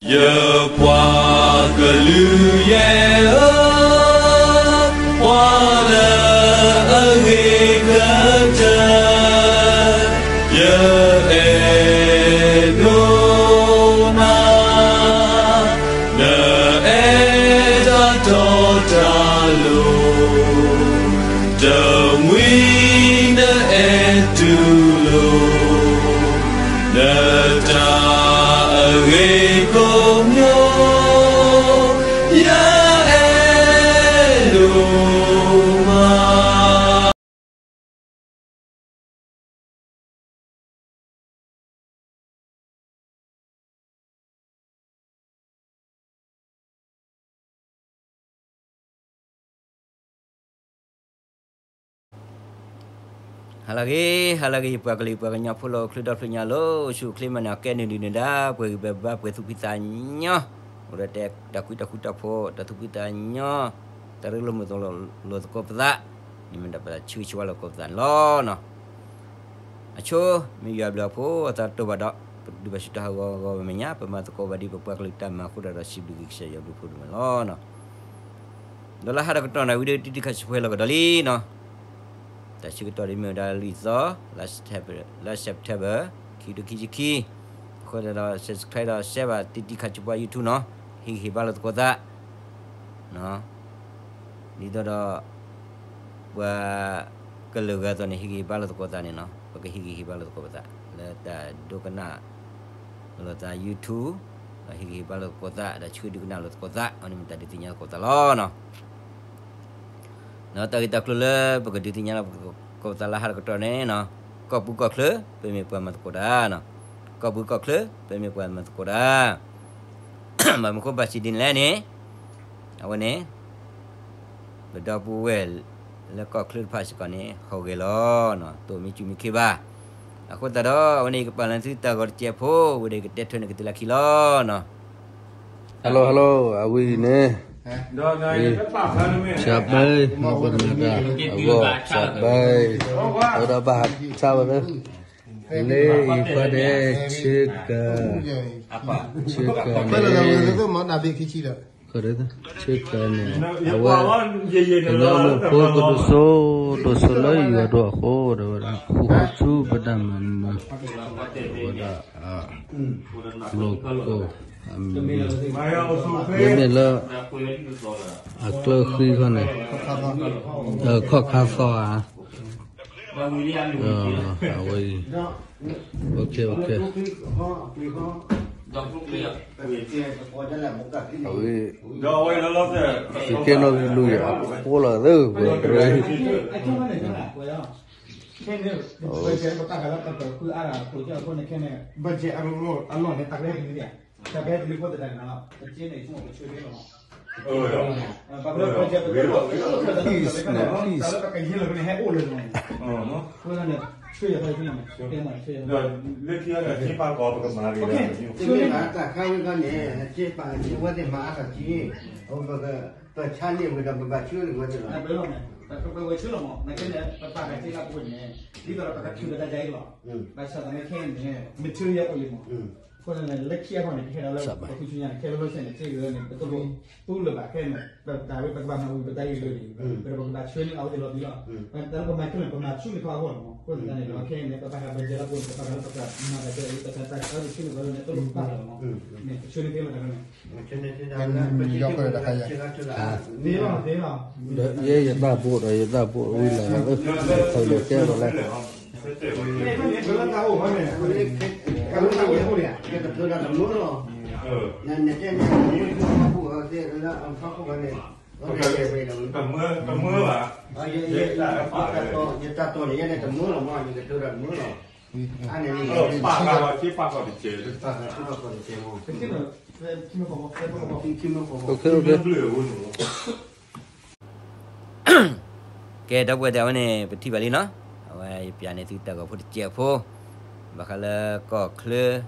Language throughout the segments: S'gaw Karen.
ယပှၤကလုာ်ယဲၢ်ဧၢ, ပှၤလၢအဂ့ၤကတၢၢ်, ယအဲၣ်ဒိးနၤ, နအဲၣ်တၢ်တီတၢ်လိၤ, တမှံၤနအဲၣ်တူၢ်လိာ် နတၢ်အဂ့ၤကိးမံၤ, ယအဲၣ်ဒိးမး. ဟါလၢအဂ့ၤ ဟါလၢအဂ့ၤ ယပှၤကလုာ်ပှၤကညီဖိလၢအိၣ်ချ့ဒီဖျၢၣ်ညါလၢအိၣ်ဆူၣ်အိၣ်ချ့မးန့ၣ် အကဲနုာ်ဒုးနုာ်ဒါ ပှဲၤဂံၢ်ပှဲၤဘါပှဲၤသူၣ်ဖှံသးညီ, အိၣ်ဒီးတဲတၢ်ကွံတၢ်ဃူတၢ်ဖိး တၢ်သူၣ်ဖှံသးညီ, တၢ်ရ့လိာ်မုာ်သကိးလိာ်သကိးပသး, န့ၣ်မ့ၢ်ဒၣ်ပသးဆၢဂ့ၤဆၢဝါလိာ်သကိးပသးန့ၣ်လီၤ. အဆိ မ့ၢ်ယွၤဘျုးအဖှိၣ်အသးတအိၣ်ဘၣ်ဒီး ပကဒုးဘၣ်ဆူတၢ်ဟးဂီၤဂီၤဝဲမဲာ်ညါ ပမၤသကိးဘၣ်ဒ်ပပှၤကလုာ်တၢ်မၤအဃိဒီး စံးဘျုးက့ၤကစၢ်ယွၤဘျုးဖှိၣ်ဒိၣ်မးလီၤ. ဒီးလၢဟါဒီးကတီၢ်န့ၣ် ဝံၤဒီးတံၤတံၤခါဆူၣ်ဖဲလီၤကဒီးလံနီၤ. တၢ်ဆၢကတီၢ်ဒ်မ့ၢ်ဝဲဒၣ်လွံၢ်သီ လါ September ခံကထိခံဆံခံ, အဃိသတးဒီး subscribe ဒီး share ဘၣ်တံၤတံၤခါဆူၣ်ပှၤ YouTube နီၤ, ဟ့ၣ်ဂံၢ်ဟ့ၣ်ဘါလိာ်သကိးသး ဒ်သိးဒီး ပှၤကလုာ်ဂၤအသိးန့ၣ် ဟ့ၣ်ဂံၢ်ဟ့ၣ်ဘါလိာ်သကိးသးန့ၣ်နီၤ, ပကဟ့ၣ်ဂံၢ်ဟ့ၣ်ဘါလိာ်သကိးပသး လၢတၢ်ဒိကနၣ်လိာ်သး YouTube, ဒီးဟ့ၣ်ဂံၢ်ဟ့ၣ်ဘါလိာ်သကိးသး ဒီးဆှၢဒုးကနၣ်လိာ်သကိးသး အဝဲန့ၣ်မ့ၢ်တၢ်ဒုးသ့ၣ်ညါသကိးသးလီၤနီၤ. ဒီးတၢ်ဂ့ၢ်တၢ်ကျိၤလၢပကဒုးသ့ၣ်ညါလိာ်သကိးသးလၢဟါဒီးကတီၢ်န့ၣ်နီၤ, ကီၢ်ပူၤကီၢ်ချၢ ပမ့ၢ်ပှၤမၤသကိးတၢ်နီၤ, ကီၢ်ပူၤကီၢ်ချၢ ပမ့ၢ်ပှၤမၤသကိးတၢ် ဘၣ်မနုၤဃိဘၣ်စံးဒ်န့ၣ်လဲၣ်န့ၣ်, အဝဲန့ၣ် ပဒီပုၢ်ဝဲၢ်လၢကီၢ်ချၢတဖၣ်စ့ၢ်ကီးန့ၣ် ဟူးဂဲၤလီၤ, တအိၣ်မံစူၣ်မံခ့ဘၣ်. အဃိသတးဒီး အဝဲန့ၣ် ယကပာ်လီၤသုတၢ်ဂီၤတစဲးဖိ, ဝံၤဒီးယကတဲထွဲန့ၢ်က့ၤသုလၢခံလီၤနီၤ. Hello hello, အဝဲအံၤန့ၣ် ဆၢဘဲ နီၢ်ကီၢ်တမၤတၢ်အဂီၢ် ဆၢဘဲ အဝဲဒၣ်ဘၣ်ဟးဆၢဝဲလၢ လၢအံၤဖဲန့ၣ် ဆၢကၤ ဆၢကၤန့ၣ် ဆၢကၤန့ၣ် အဝဲ ကညီဖိကဒိၣ်စိ ဒိၣ်စိလၢယွၤဒိၣ်အဃိ ဒီးဝဲဒၣ် ဃူဃူဆူပဒၣ်မၤနၢၤ ဝဲဒၣ် လိာ်ကိၢ် မ့မ့ၢ်လၢ အကျၢၤဃံခီန့ၣ် ခီၣ်ခါသီဧါ အဝဲအံၤ OK OK အဝဲ သုးက့နီၣ်ဂံၢ်လွံၢ်အဖိလီၤသၢဝဲတရၢ ခဲန့ၣ် ပကဲပတၢ်ဂၤလၢပတၢ်ဃုအါဂၤအကျိၤကဲအဃိန့ၣ်ခဲန့ၣ် budget အလီၢ်န့ၣ် တၢ်ကလဲၤဟဲတုၤန့ၣ် တၢ်ကလဲၤဟဲတုၤလၢဖိသတးန့ၣ်နီၤ ပက့န့ၣ် ဆိကမိၣ်ပဆၢန့ၣ်လီၤမး ပှၤကလဲၤ budget ပကလဲၤ တၢ်လၢပကယဲၢ်လီၤန့ၣ် ဟဲအိၣ်လၢၤမး အဃိန့ၣ် ဆၢယၤဖးယၤ တဲမး ဆၢယၤ လၢခံန့ၣ် က့ပာ်ကီၤပကမၤဂ့ၤ တမ့ၢ်ဘၣ်တၢ်ခါဝဲခီန့ၣ် က့ပာ်က့ၤဝဲသ့ၣ်မၤအါထီၣ်က့ ပကဆါန့ၢ်ဝဲဒီးပဘၣ်ဆၢန့ၢ်ဝဲသ့ၣ်လီၤ ပဝဲဆၢလီၤမး နကဲန့ၣ် ပပာ်ကစ့လၢပဝဲန့ၣ် ဒ်သိးဒီးပကထုးဒီးတၢ်ယါအံၤလီၤ ဘၣ်ဆၣ်သနာ်က့ခဲအံၤန့ၣ် material အိၣ်လံမး အဃိန့ၣ် လၢခံအဂီၢ်န့ၣ် ကဟဲဒီးလၢပခိၣ်ဆူညါန့ၣ် ခဲလၢာ်လၢစဲန့ၣ် က့ဂ့ၤန့ၣ် ပတလိၣ်သူလၢၤဘၣ်ခဲန့ၣ် ပတၢ်ဝဲပကဘၣ်မၤဝံၤပတၢ်ဂ့ၢ်လၢန့ၣ် ပကဘၣ်ဆၢန့ၢ်အဝဲသ့ၣ်လီၤဒ်လီၤ တၢ်လၢပမၤဆူန့ၣ် ပမၤဆူန့ၢ်ခီအဂီၢ်န့ၣ်မး အဃိသတးန့ၣ်ဒီးခဲအံၤန့ၣ် ပပာ်ဃာ် budget လၢပဝဲန့ၣ် ပပာ်ဃာ်လၢပကမၤတၢ်ကဲအံၤ ပတၢ်ဆၢန့ၢ်ပှၤလၢန့ၣ် တလိၣ်ပာ်လၢၤမး န့ၣ် ပဆၢန့ၢ်သ့လီၤတၢ်လၢန့ၣ် သ့လီၤ သ့လီၤ ဒီးယဲယတၢ်ဘိးဒီး ယတၢ်ဘိးဝံၤလၢ်လၢ ခီၣ်လီၤကဲလီၤလၢ ကလၢတၢ်အိၣ်ဝဲန့ၣ် ကလၢတၢ်အိၣ်ဝဲန့ၣ် ကတဖျိဒၣ်တမုာ်လီၤ နတဲန့ၣ် တမုာ်လီၤ တမုာ်ဘၣ် ယတၢ်တီန့ၣ် ယဲန့ၣ်တမုာ်လီၤမး ယကဖျိဒၣ်တမုာ်လီၤ အန့ၣ် ပာ်ဃာ်လီၤ က့ပာ်ဃာ်တကဲး ပာ်ဃာ်က့ပာ်ဃာ်တကဲးမး ထံမ့ၢ်ဃီမး ထံမ့ၢ်ဃီမး ထံမ့ၢ်ဃီမး ကဲ ဒီပုၢ်ဝဲၢ်သ့ၣ် အဝဲန့ၣ် ပထံၣ်ဘၣ်လံနီၤ အဝဲယပျးန့ၢ်သုတၢ်ဂီၤဖိတစဲးဖိ ဘၣ်ဃးလၢကီၢ်ချၢ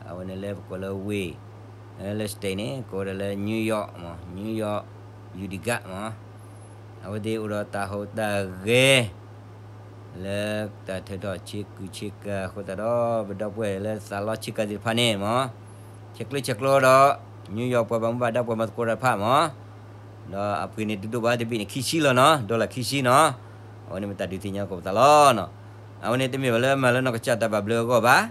အဝဲန့ၣ်လၢပကိးလၢဝ့ၢ် လၢ state န့ၣ် ကိးဝဲဒၣ်လၢ New York မး New York Utica မး အဝဲသ့ၣ်အိၣ်ဒီးတၢ်ဟူးတၢ်ဂဲၤ လၢတၢ်ထုးထီၣ်ဆ့ကူဆ့ကၤအဃိသတးဒီး ပဒီပုၢ်ဝဲၢ်လၢသးလီဆ့ကၤသ့ၣ်တဖၣ်န့ၣ်မး ဆဲးကျၢဆဲးကျိးဒီး New York ပှၤဘၣ်မူဘၣ်ဒါ ပှၤမၤသကိးတၢ်တဖၣ်မး, ဒီးအပှ့ၤန့ၣ်တဒိၣ်ဘၣ် တဘ့ၣ်န့ၣ်ခံဆံလီၤနီၤ, dollar ခံဆံနီၤ. အဝဲန့ၣ်မ့ၢ်တၢ်ဒုးသ့ၣ်ညါသကိးပသးလီၤနီၤ. အဝဲန့ၣ်တမ့ၢ်ဘၣ်လၢမၤလၢနီၢ်ကစၢ်တၢ်ဘၣ်ဘျုးအဂီၢ်ဘၣ်,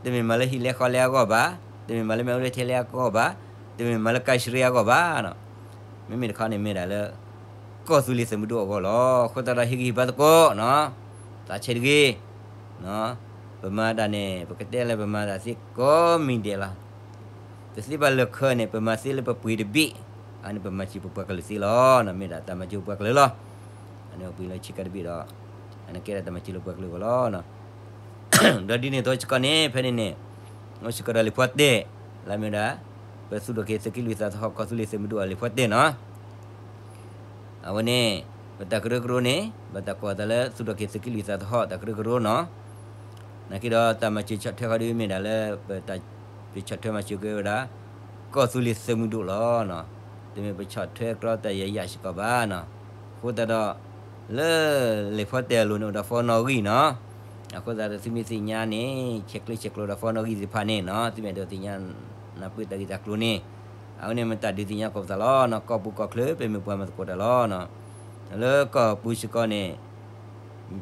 တမ့ၢ်မၤလၢဟံၣ်လဲဃီလဲအဂီၢ်ဘၣ်, တမ့ၢ်မၤလၢမ့ၣ်အူလၢထဲလဲအဂီၢ်ဘၣ်, တမ့ၢ်မၤလၢကါဆရ့အဂီၢ်ဘၣ်နီၤ. မ့မ့ၢ်တခီန့ၣ်မ့ၢ်ဒၣ်လၢ ကီၢ်သူလ့ၤသုးမုၢ်ဒိၣ်အဂီၢ်လီၤ. အဃိသတးဒီးဟ့ၣ်ဂံၢ်ဟ့ၣ်ဘါသကိးနီၤ, သးဆဲးတဂ့ၤ. ပမၤတၢ်န့ၣ် ပကတဲလၢပမၤတၢ်သ့ကိးမံၤဒဲးလီၤ. တသ့ဘၣ်လၢာ်ခၢန့ၣ် ပမၤသ့လၢပပှ့ၤတဘ့ၣ်, အန့ၣ်ပမၤစၢၤပပှၤကလုာ်သ့လီၤ. မ့ၢ်ဒၣ်တၢ်မၤစၢၤပပှၤကလုာ်လီၤ. အန့ၣ်ပပှ့ၤလၢဆ့ကၤတဘ့ၣ်ဒီး အန့ၣ်ကဲဒၣ်တၢ်မၤစၢၤလၢပှၤကလုာ်အဂီၢ်လီၤ. ဒီးဒ်န့ၣ်အသိးစ့ၢ်ကီးန့ၣ် ဖဲန့ၣ်န့ၣ် အိၣ်စ့ၢ်ကီးဒီးလံာ်ဖီတဲၣ် လၢမ့ၢ်ဝဲဒၣ် ပသူၣ်ထီၣ်က့ၤသုးက့လွံၢ်သးသဟီၣ် ကီၢ်သူလ့ၤသုးမုၢ်ဒိၣ်အလံာ်ဖီတဲၣ်နီၤ. အဝဲန့ၣ် ပတၢ်ကရၢကရိန့ၣ် ဘၣ်တၢ်ကိးအသးလၢ သူၣ်ထီၣ်က့ၤသုးက့လွံၢ်သးသဟီၣ်တၢ်ကရၢကရိနီၤ. နာ်က့ဒီးတၢ်မၤစၢၤဆီၣ်ထွဲဃီဒီးမ့ၢ်ဒၣ်လၢ ပတၢ်ပဆီၣ်ထွဲမၤစၢၤက့ၤဝဲဒၣ် ကီၢ်သူလ့ၤသုးမုၢ်ဒိၣ်လီၤ. တမ့ၢ်ပဆီၣ်ထွဲကြီတၢ်ယၤယၤစ့ၢ်ကီးဘၣ်နီၤ. အဃိသတးဒီး လၢလံာ်ဖီတဲၣ်အလိၤန့ၣ်အိၣ်ဒီး phone နီၣ်ဂံၢ်နီၤ. အဃိသတးဒီးသုမ့ၢ်သ့ၣ်ညါန့ၣ် ဆဲးကျၢဆဲးကျိးဒီး phone နီၣ်ဂံၢ်သ့ၣ်တဖၣ်န့ၣ်နီၤ သုမ့ၢ်အဲၣ်ဒိးသ့ၣ်ညါနၢ်ပၢၢ်တၢ်ဂ့ၢ်တၢ်ကျိၤန့ၣ် အဝဲန့ၣ်မ့ၢ်တၢ်ဒုးသ့ၣ်ညါသကိးပသးလီၤနီၤ. ကီၢ်ပူၤကီၢ်ချၢ ပမ့ၢ်ပှၤမၤသကိးတၢ်လီၤနီၤ. လၢကီၢ်ပူၤစ့ၢ်ကီးန့ၣ်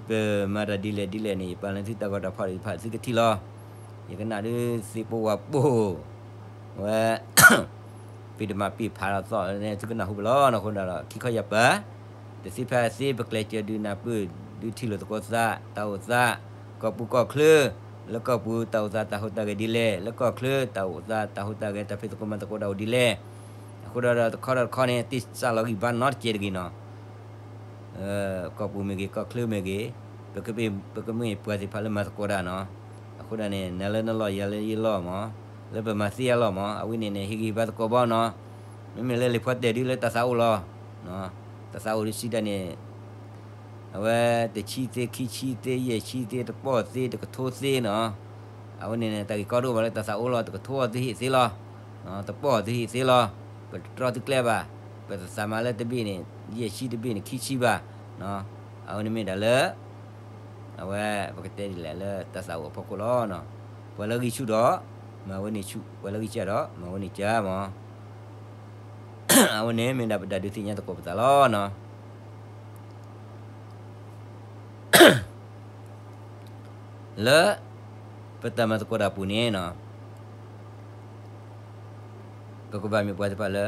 ပမၤတၢ်ဒ်လဲၣ်ဒ်လဲၣ်န့ၣ် ယပာ်လၢသုတၢ်ဂီၤတၢ်ဖီၣ်တဖၣ်သုကထံၣ်လီၤ. ယကနၣ်ဒုးသ့ၣ်ပိဝါပိၢ် ဝဲ ပ့ၤတမးပ့ၤဖးလီၤသီၣ်န့ၣ် သုကနၢ်ဟူဘၣ်လီၤနီၤ. အဃိဒၣ်ဒီး ခံခီယၤပၤ တသ့ဖဲသ့ ပကျဲးစၢးဒုးနၢ်ပၢၢ် ဒုးထံၣ်လိာ်သကိးသး တၢ်အိၣ်သး ကီၢ်ပူၤကီၢ်ချၢ လၢကီၢ်ပူၤတၢ်အိၣ်သးတၢ်ဟူးတၢ်ဂဲၤဒ်လဲၣ်, လၢကီၢ်ချၢတၢ်အိၣ်သးတၢ်ဟူးတၢ်ဂဲၤ တၢ်ဖံးသကိးမၤသကိးတၢ်အိၣ်ဒ်လဲၣ်. အဃိဒၣ်ဒီးတခီဒီးတခီန့ၣ် တ့ၢ်စၢ်လီၤဂံၢ်ဘါနီတစဲးတဂ့ၤနီၤ. ကီၢ်ပူၤမ့ၢ်ဂ့ၤ ကီၢ်ချၢမ့ၢ်ဂ့ၤ ပကမ့ၢ်ပှၤသ့ၣ်တဖၣ်လၢမၤသကိးတၢ်နီၤ. အဃိဒၣ်န့ၣ် နၤလၢနလီၢ်ယၤလၢယလီၢ်မး လၢပမၤသ့အလီၢ်မး အဝဲန့ၣ်န့ၣ် ဟ့ၣ်ဂံၢ်ဟ့ၣ်ဘါသကိးဘၣ်နီၤ. မ့မ့ၢ်လၢလံာ်ဖီတဲၣ်ဒုးလၢတၢ်သးအိၣ်လီၤ. တၢ်သးအိၣ်ဒုးစံးတၢ်န့ၣ် အဝဲတဆံသ့ ခံဆံသ့ ယဲၢ်ဆံသ့ တပီၢ်သ့ တကထိသ့နီၤ. အဝဲန့ၣ်န့ၣ် တၢ်ဂ့ၢ်ကီဒိၣ်ဘၣ်လၢတၢ်သးအိၣ်လီၤ. တကထိအီၤသုဟ့ၣ်သ့လီၤ. တပီၢ်အီၤသုဟ့ၣ်သ့လီၤ. ပတတြီသုကျဲဘၣ်. ပတသးမၤလၢတဘ့ၣ်န့ၣ် ယဲၢ်ဆံတဘ့ၣ်န့ၣ် ခံဆံဘၣ်. အဝဲန့ၣ်မ့ၢ်ဒၣ်လၢ အဝဲပကတဲဒ်လဲၣ်လၢတၢ်သးအိၣ်အဖီခိၣ်လီၤ. ပှၤလၢဂံၢ်ဆူၣ်ဒီး မၤဝဲန့ၢ်ဆူၣ်, ပှၤလၢဂံၢ်စၢ်ဒီး မၤဝဲန့ၢ်စၢ်မး. အဝဲန့ၣ်မ့ၢ်ဒၣ်ပတၢ်ဒုးသ့ၣ်ညါသကိးပသးလီၤနီၤ. လၢပတၢ်မၤသကိးတၢ်အပူၤန့ၣ်နီၤ ပကဘၣ်မ့ၢ်ပှၤသ့ၣ်တဖၣ်လၢ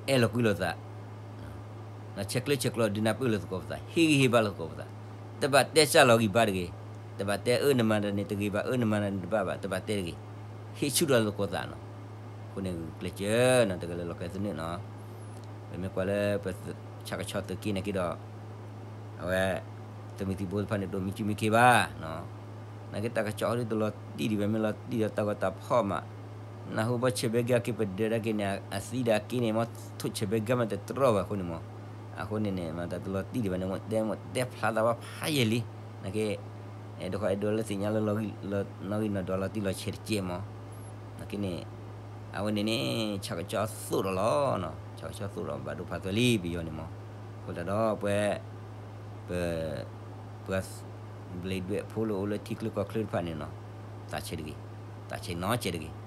အဲၣ်လိာ်ကွံလိာ်သး, ဆဲးကျၢဆဲးကျိးဒုးနၢ်ပၢၢ်လိာ်သကိးပသး, ဟ့ၣ်ဂံၢ်ဟ့ၣ်ဘါလိာ်သကိးပသး, တဘၣ်တဲစၢ်လီၤဂံၢ်ဘါတဂ့ၤ, တဘၣ်တဲအၢနမၤတၢ်န့ၣ်တဂ့ၤဘၣ်, အၢနမၤတၢ်န့ၣ်တဘၣ်ဘၣ်, တဘၣ်တဲတဂ့ၤ, ဟ့ၣ်ဆူၣ်ဒီးလိာ်သကိးသးနီၤ. အဃိန့ၣ်ဂုာ်ကျဲးစၢးနီၤ တဂၤလၢလီၤကျဲသနၢၣ်နီၤ. ပမ့ၢ်ကွၢ်လၢပဆၣ်ကဆီသုးက့န့ၣ်က့ၤဒီး အဝဲ သုးမုၢ်သံၣ်ဘိသ့ၣ်တဖၣ်န့ၣ် တအိၣ်မံစုမံခ့ဘၣ်. နာ်က့တၢ်ကစီၣ်ဟီဒုးတလီၤတံၢ်ဒံးဘၣ် မ့ၢ်လီၤတံၢ်ဒီးတၢ်ဂီၤတၢ်ဖီၣ်မး, နၢ်ဟူဘၣ်ဆဲးဘဲဂ့ၤက့ၤပဒၢးဒၣ်က့ၤန့ၣ် အသံဒၣ်က့ၤန့ၣ် မ့ၢ်ထိၣ်ဆဲးဘဲဂ့ၤမးတတြီဘၣ်အဃိန့ၣ်မး. အဃိန့ၣ်န့ၣ် မ့ၢ်တၢ်တလီၤတံၢ်ဒံးဘၣ်န့ၣ် မ့ၢ်တဲမ့ၢ်တဲဖျါသးဘၣ်ဖးယံာ်လံ. နာ်က့ အဲၣ်ဒိးဃီအဲၣ်ဒိးလၢသ့ၣ်ညါလၢ နီၣ်ဂံၢ်နီၣ်ဒွးလီၤတံၢ်လီၤဆဲးတကဲးမး. နာ်က့န့ၣ် အဝဲန့ၣ်န့ၣ် ဆၣ်ကဆီသိးဒီးလီၤ. ဆၣ်ကဆီသိးဒီးဘၣ်ဒိဖးသွဲလံပယီၤန့ၣ်မး. အဃိသတးဒီးပဝဲ ပ ပှၤ ဘျံးဒွဲၣ်ဖိလၢအိၣ်လၢထံချၢကီၢ်ချၢတဖၣ်န့ၣ်နီၤ သးဆဲးတဂ့ၤ, သးဆဲးနီၤဆဲးတဂ့ၤ.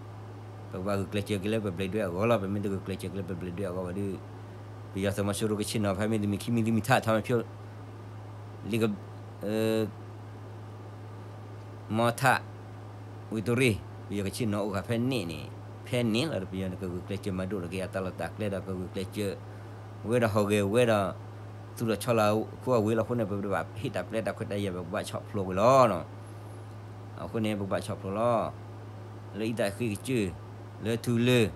ပကဘၣ်ဂုာ်ကျဲးစၢးက့ၤလၢပဘျံးဒွဲၣ်အဂီၢ်လီၤ. ပမ့ၢ်တဂုာ်ကျဲးစၢးက့ၤလၢပဘျံးဒွဲၣ်အဂီၢ်ဘၣ်ဒီး ပယီၤသုးမီၤစိရိၤကဆ့ၣ်နီၤ ဖဲမ့ၢ်တမံၤခံမံၤတမံၤထးထီၣ်မ့ၢ်ဖျိ လံက မီထး ဝံၤတရ့ၣ် ပယီၤကဆ့ၣ်နီၤအိၣ်ဃာ်ဖဲန့ၣ်န့ၣ် ဖဲန့ၣ်လီၤဒီး ပယီၤန့ၣ်ကဂုာ်ကျဲးစၢးမၤဒိၣ်တက့ၢ် အတၢ်လီၢ်တၢ်ကျဲဒီး ကဂုာ်ကျဲးစၢး ဝဲဒီးဟီၣ်ဂဲၤဝဲဒီး သူၣ်ထီၣ်ဆီလီၤခိအဝ့ၢ်လီၤအဃိန့ၣ် ပဘၣ်ဟ့ၣ်တၢ်ပျဲတၢ်ခွဲးတၢ်ယာ် ပကဘၣ်ဆီၣ်ဖျိးကွံာ်လီၤနီၤ. အဃိန့ၣ် ပကဘၣ်ဆီၣ်ဖျိးလီၤ လၢအံသၣ်ဃ့ကစၢၢ် လၢထူလၢ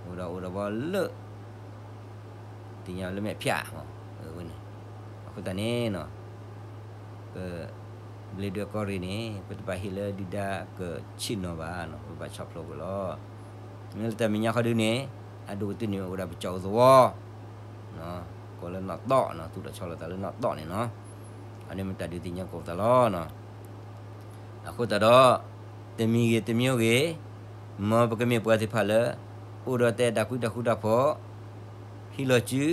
အိၣ်ဒီးအိၣ်ဒီးဘီလၢ သ့ၣ်ညါလၢမဲာ်ဖၠၣ်မး ဝဲန့ၣ် အဃိသတးန့ၣ်နီၤ ပ ဘျံးဒွဲၣ်ကီၢ်ရ့ၣ်န့ၣ် ပတဘၣ်ဟ့ၣ်လၢဒုၣ်ဒါကဆ့ၣ်နီၤဘၣ်နီၤ ပဘၣ်ဆီၣ်ဖျိးကွံာ်လီၤ. မ့ၢ်လၢတၢ်မဲာ်ညါဃီဒုန့ၣ် အဒိၣ်ကတၢၢ်န့ၣ်အိၣ်ဒၣ်ပကၠီၣ်အိၣ်သဝီ ကိးလၢနီၣ်တီၣ်နီၤ သူၣ်ထီၣ်ဆီလီၤသးလၢနီၣ်တီၣ်န့ၣ်နီၤ အန့ၣ်မ့ၢ်တၢ်ဒုးသ့ၣ်ညါသကိးပသးလီၤနီၤ. အဃိသတးဒီး တမံၤဂ့ၤတမံၤဂ့ၤ မ်ပကမ့ၢ်ပှၤသ့ၣ်တဖၣ်လၢ အိၣ်ဒီးတဲတၢ်ကွံတၢ်ဃူတၢ်ဖိး ဟံးလီၤစု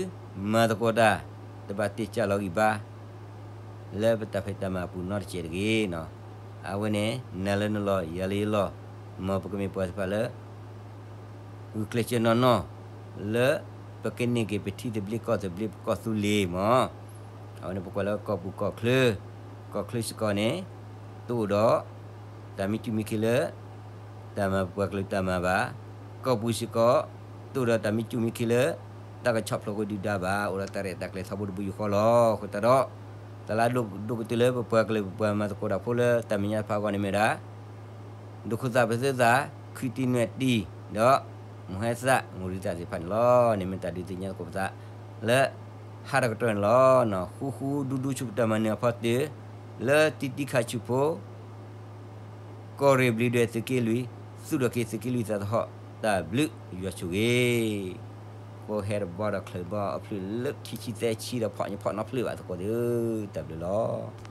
မၤသကိးတၢ် တဘၣ်တ့ၢ်စၢ်လီၤဂံၢ်ဘါ လၢပတၢ်ဖံးတၢ်မၤအပူၤနီတစဲးတဂ့ၤနီၤ. အဝဲန့ၣ် နၤလၢနလီၢ် ယၤလၢယလီၢ် မ်ပကမ့ၢ်ပှၤသ့ၣ်တဖၣ်လၢ ဂုာ်ကျဲးစၢးနီၢ်နီၢ် လၢပကန့ၢ်က့ၤပထံသဘျ့ကီၢ်သဘျ့ပကီၢ်သူလ့ၤမး, အဝဲန့ၣ်ပကွၢ်လၢကီၢ်ပူၤကီၢ်ချၢ, ကီၢ်ချၢစ့ၢ်ကီးန့ၣ် တအိၣ်ဒီး တၢ်မံစူၣ်မံခ့လၢ တၢ်မၤပှၤကလုာ်တၢ်မၤဘၣ်, ကီၢ်ပူၤစ့ၢ်ကီး တအိၣ်ဒီးတၢ်မံစူၣ်မံခ့လၢ တၢ်ကဆီၣ်ဖျိးကဒုၣ်ဒါဘၣ်, အိၣ်ဒီးတၢ်ရဲၣ်တၢ်ကျဲၤထီဘိတဘိယူၢ်ဃီလီၤ. အဃိသတးဒီး တၢ်လၢအဒိၣ်ကတၢၢ်လၢပပှၤကလုာ်ပပှၤမၤသကိးတၢ်ဖိလၢတၢ်မဲာ်ညါတဖၣ်အဂီၢ်န့ၣ်မ့ၢ်ဝဲဒၣ် ဒိးခိၣ်သးပသ့သး, ခုတံၢ်နွဲၣ်တံၢ်, ဒီး မုၢ်ဟဲသး မုၢ်ရံသးသ့ၣ်တဖၣ်န့ၣ်လီၤ. န့ၣ်မ့ၢ်တၢ်ဒုးသ့ၣ်ညါသကိးပသး လၢ ဟးတကတီၢ်န့ၣ်လီၤ. ဃူဃူဒူဒူဆူပတၢ်မၤနၢၤအဖီတၢၢ် လၢတံတံခးဆူၣ်ဖိ ကီၢ်ရ့ၣ်ဘျုးဒွဲၣ်သုးက့လွံၢ်, သူၣ်ထီၣ်က့ၤသုးက့လွံၢ်သးသဟီၣ် တၢ်ဘျုးယွၤဆိၣ်ဂ့ၤ, ဃိဟဲတဘီဒီးချုးဘီအဖျၢၣ်လၢခံဆံသၢဆံဒီးဖီၣ်ညဖီၣ်နီဖျၢၣ်ဘၣ်သကိးသ့ၣ်ဧၢ, တၢ်ဘျုးလီၤ.